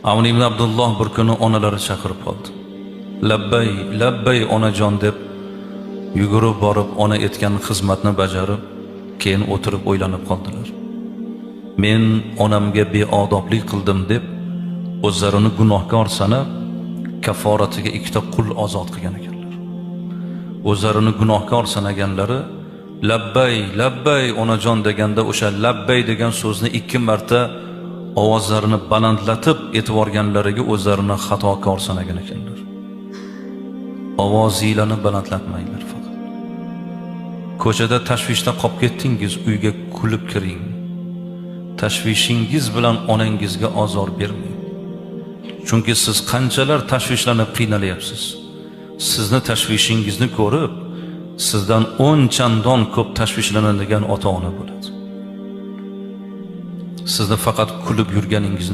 Avn ibn Abdulloh bir kuni onalari chaqirib qoldi. "Labbay, labbay, onajon", deb yugurib borib, ona etgan xizmatni bajarib, keyin o'tirib o'ylanib qoldilar. "Men onamga beodoblik qildim", deb o'zlarini gunohkor sanab, kaforatiga ikkita qul ozod qilgan ekanlar. O'zlarini gunohkor sanaganlari "Labbay, labbay, onajon" deganda, o'sha "labbay" degan so'zni ikki marta ovozlarini balandlatib aytib o'zlarini xatokor sanagan ekanlar. Ovozinglarni balandlatmanglar faqat. Ko'chada tashvishda qolib ketdingiz, uyga kulib kiring. Tashvishingiz bilan onangizga ozor bermang. Chunki siz qanchalar tashvishlanib qiynalyapsiz. Sizni tashvishingizni ko'rib, sizdan 10 chandon ko'p tashvishlanadigan ota-ona bo'ladi. Sizni faqat kulib yurganingizni